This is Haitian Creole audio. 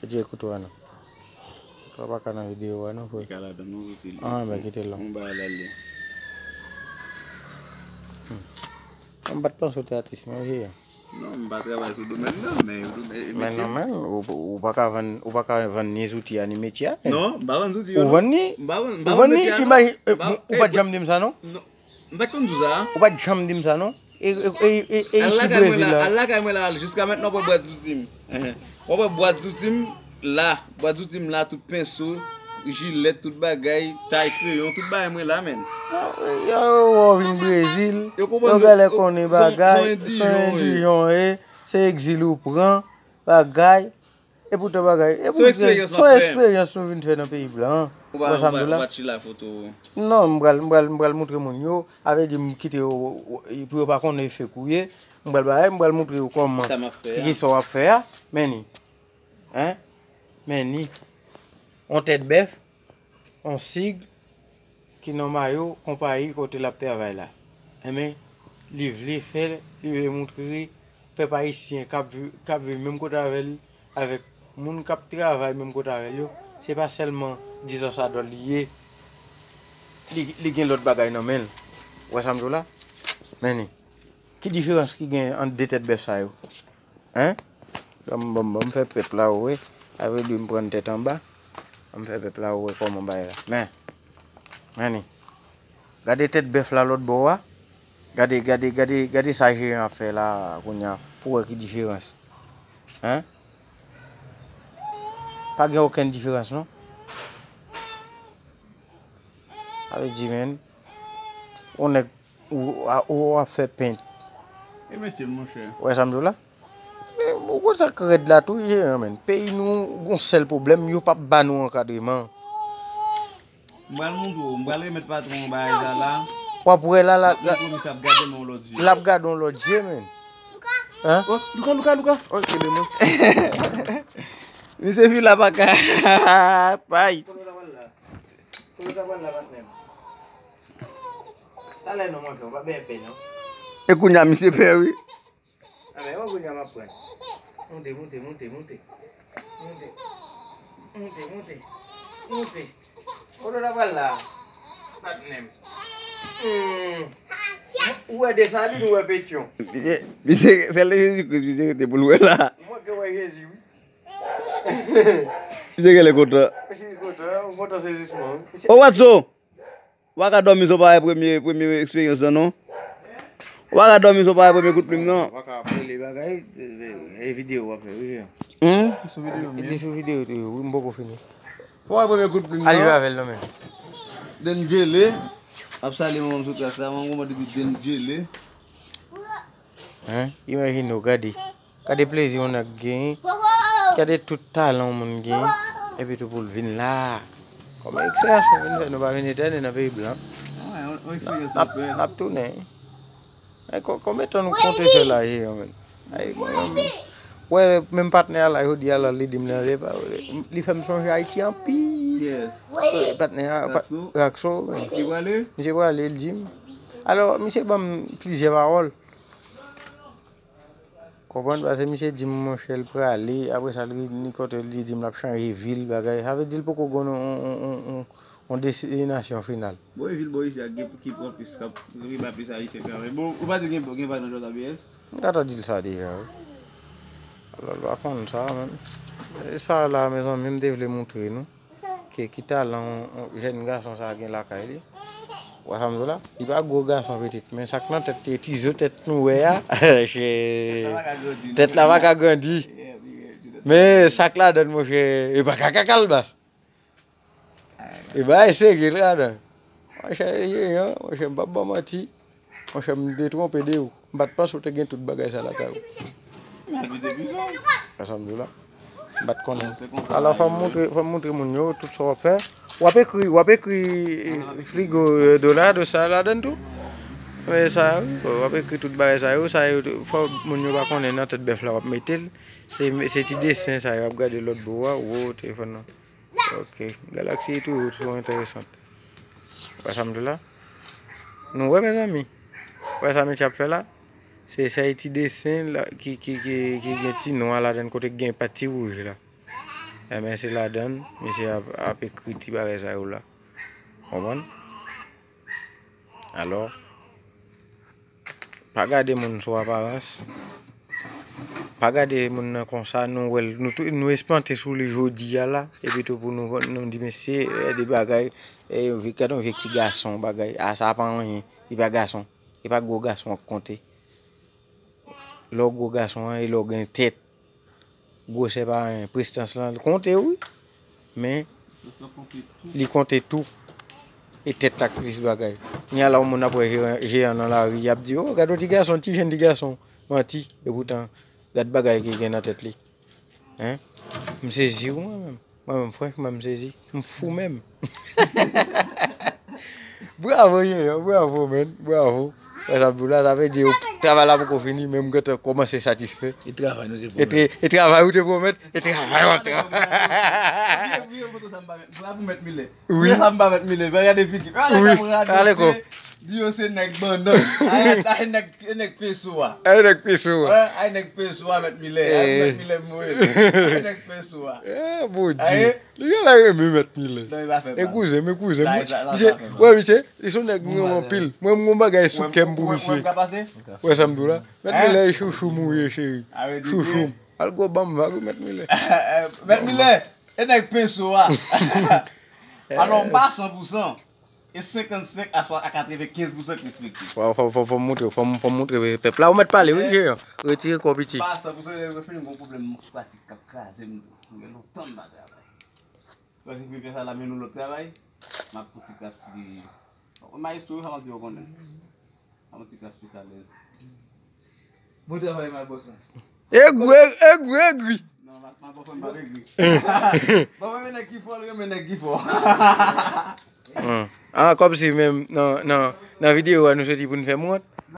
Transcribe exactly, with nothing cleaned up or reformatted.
Dye kout ou a non. Ou pa ka nan videyo a non, frè. Li ka ladan non, zouti li. Ah, men kite l la. Yon bagay la li. Hmm. M pa t panse w te atis non, wi. Non, m pa travay sou domèn nan, men domèn, men metye. Non, men, ou, ou pa ka vann, ou pa ka vann ni zouti a, ni metye a, men. Non, m pa vann zouti yo, non. Ou vann ni, m pa vann, m pa ou vann vann ni, metye a, non. Imaj-, eh, m pa, ou eh, pa t janm di m sa, non? Non. M pa t konn di w sa. Ou pa t janm di m sa, non? E, e, e, e, e isi Brezil la. Al lakay mwen la, al lakay mwen la, al jiska mentnan w ap wè bwat zouti m. Enhen. W ap wè bwat zouti m la, bwat zouti m la, tout penso, jilèt, tout bagay, tay, kreyon, tout bagay mwen la, menn. Yo, yo, yo vin Brezil, yo konprann, yo genlè konnen bagay, se yon endijan w ye, se egzil ou pran, bagay. Epoutan bagay, epoutan, se yon eksperyans nou vin fè nan peyi blan an. Ou pa, ou pa, ou pa tchila foto. Non, m pral, m pral, m pral moutre moun yo, avè di m kite yo, pou yo pa konnen fake ou ye. M pral bay, m pral moutre yo kòman, ki, ki sa w ap fè a, men ni. Hein? Men ni. On tèt bèf, on sig, ki nan mayo konpayi kote l ap travay la. Enben, li vle fè, li vle moutre pèp ayisyen k ap vi-, k ap viv menm kote avè l, avèk moun k ap travay menm kote avè l yo, se pa sèlman dizòs adòl li ye, li, li gen lòt bagay nan men l. Ou wè sa m di w la? Men ni. Ki diferans ki gen ant de tèt bèf sa yo? Hein? Ban m, ban m, ban m fè pèp la wè. Sa vle di m pran tèt anba. Ban m fè pèp la wè kòman bagay la. Men, men ni. Gade tèt bèf la lòt bò a. Gade, gade, gade, gade sa jeyan ap fè la kounye a. Pou wè ki diferans. Hein? Pa gen okenn diferans, non. Sa vle di, men, yon nèg ou, ou, ou ap fè pent. E metye l, monchè. Ou wè sa m di w la? Men, ou konn sa k rèd la tou, jeyan, men. Peyi nou, gon sèl pwoblèm, yo p ap ba nou ankadreman. M pral montre w, m pral remèt patwon an bagay sa la. W ap wè la, la, la, l ap gade yon lòt je. L ap gade yon lòt je, men. Hein? Oh, Luka, Luka, Luka. Oh, kenbe mwen. Misye fi la pa ka. Pay. Kote w ta pral la? Kote w ta pral la, patnè m? Talè non, monchè, w pa byen pè non. E kounye a misye pè wi. A, men, wè kounye a m ap pran. Moute, moute, moute, moute. Moute. Moute, moute. Moute. Kote w ta pral la? Patnè m. Hmm. Ou wè Desalin, ou wè Petyon. Misye, misye, sèl Jezi Kris, misye rete pou l wè la. Ou manke wè Jezi, wi. Misye genlè kontan. Misye kontan, ou kontan sezisman, wi. Oh, Watso! Ou pa ka dòmi san w pa wè premye, premye eksperyans lan, non. Ou pa ka dòmi san w pa wè premye kout plim, non. Ou pa ka rele bagay, e, e, e videyo w ap fè, wi. Hmm? Li sou videyo m ye. Li sou videyo tou, wi, m poko fini. Fò w wè premye kout plim, non. Al viv avè l, non, men. Dendjele. Ap salye manman m sou tras la, manman m kòmande di Dendjele. Hein? Imajine w, gade. Gade plezi yon nèg genyen. Gade tout talan yon moun genyen. Epi tou pou l vin la. Kòman eksperyans nou vin fè, nou pa vin etènèl nan peyi blan. N ap, n ap tounen. Ay, kon-, konbyen tan nou konte fè la, ye, menm? Ay, mwen, wè, menm patnè a la, jodi a la, li di m nan, li pa, li fè m sonje Ayiti anpil. Patnè a, Rakso, men. Misye prale, li di m. Alò, misye ban m plizyè pawòl. Konprann? Paske misye di m, monchè, l prale, apre sa, li, li kote l, li di m l ap chanje vil, bagay. Sa vle di l poko gon yon, yon, yon, yon, yon destinasyon final. Bon, e vil bò isi a gen ki pran plis, k ap rive a plis ayisyen kanmenm. Bon, ou pa di gen, gen vag nan Jòj A B S? M ta di l sa deja, wi. Alò, l pa konn sa, menm. E sa la, mezanmi, m te vle moutre nou. Ke ki talan yon, yon jèn gason sa gen lakay li? Ou wè sa m di w la? Li pa gwo gason pitit, men sa k nan tèt li, ti zo tèt nou wè a, tèt la pa ka grandi. Men sa k ladan l, monchè, e pa kaka kalbas. E bagay serye l ladan. Monchè, e, e, monchè, m p ap ba w manti. Monchè, m te twonpe de ou. M pa t panse ou te gen tout bagay sa lakay ou. Sa m di w la. M pa t konnen. Alò, fò m moutre, fò m moutre moun yo tout sa w ap fè. W ap ekri, w ap ekri, eh, frigo, eh, dola, de sa ladan tou. Men sa, wi, w ap ekri tout bagay sa yo, sa yo, fò moun yo pa konnen nan tèt bèf la w ap mete l. Se, se ti desen sa yo ap gade lòt bò a, ou wè telefòn nan. Ok, Galaxy toujou sou enteresan. Wè sa m di w la? Nou wè, mezanmi? Wè sa misye ap fè la? Se, se ti desen la, ki, ki, ki, ki gen ti nwa ladan l kote k gen pati wouj la. Enben, se ladan l misye ap, ap ekri ti bagay sa yo la. Konprann? Alò, pa gade moun sou aparans. Pa gade moun nan konsa, nou wè l, nou tou, nou espante sou li jodi a la, epi tou pou nou, nou di, "Mesye, e de bagay, e, vye, gade yon vye ti gason, bagay, a, sa pa anyen, li pa gason, e pa gwo gason k konte." Lè w gwo gason an, e lè w gen tèt, gwosè pa anyen, prestans lan, l konte, wi. Men, li konte tou. E tèt la k plis bagay. Ni a la, yon moun ap wè jeyan, jeyan nan lari, y ap di, "O, gade yon ti gason, ti jenn ti gason." Manti. E poutan, gad bagay ki gen nan tèt li. Hein? M sezi, wi, mwen menm. Mwen menm, franchman, m sezi. M fou menm. Bravo, jeyan, bravo, man. Bravo. Wè sa m di w la, sa vle di, travay la poko fini, men m gentan kòmanse satisfè. E travay nou te pwomèt. E travay ou te pwomèt, e travay w ap travay. Wi. Wi. Gade figi. Ale kò. Di yo se nèg bandan. Ay, ay, nèg, nèg peso a. Ay, nèg peso a. Ay, nèg peso a, Mèt Milè. Ay, Mèt Milè mouri. Ay, nèg peso a. Eh, Bondye. Li genlè renmen Mèt Milè. Non, li pa fè mal. E kouzen, men kouzen. Misye, wè, misye, li se yon nèg m renmen anpil. Mwen, m gon bagay sou kè m pou misye. Wè sa m di w la? Mèt Milè, e chouchou m ou ye, cheri. Chouchou m. Al gwo ban m vag, wi, Mèt Milè. Mèt Milè, e nèg peso a. Alò, m pa san pou san. E senkannsenk a swa a katrevenkenz pousan k respekte. Fò, fò, fò, fò m montre, fò m, fò m montre pèp la. Ou mèt pale, wi, jeyan. Retire kò piti. Pa san pousan, yo fini gon pwoblèm pratik k ap kraze m tou. Gen lontan m pa travay. Paske fè sa la, men nou lòt travay. M ap fouti kras plis. Maestro, sa m ap di w konnen. Sa m ap fouti kras plis alèz. Bon travay, my boss. Egri, egri, egri. Non, ma, ma bòfrè m pa egri. Bòfrè m nèg ki fò, l renmen nèg ki fò. Ah, kòmsi menm nan, nan, nan videyo a nou soti pou n fè m wont.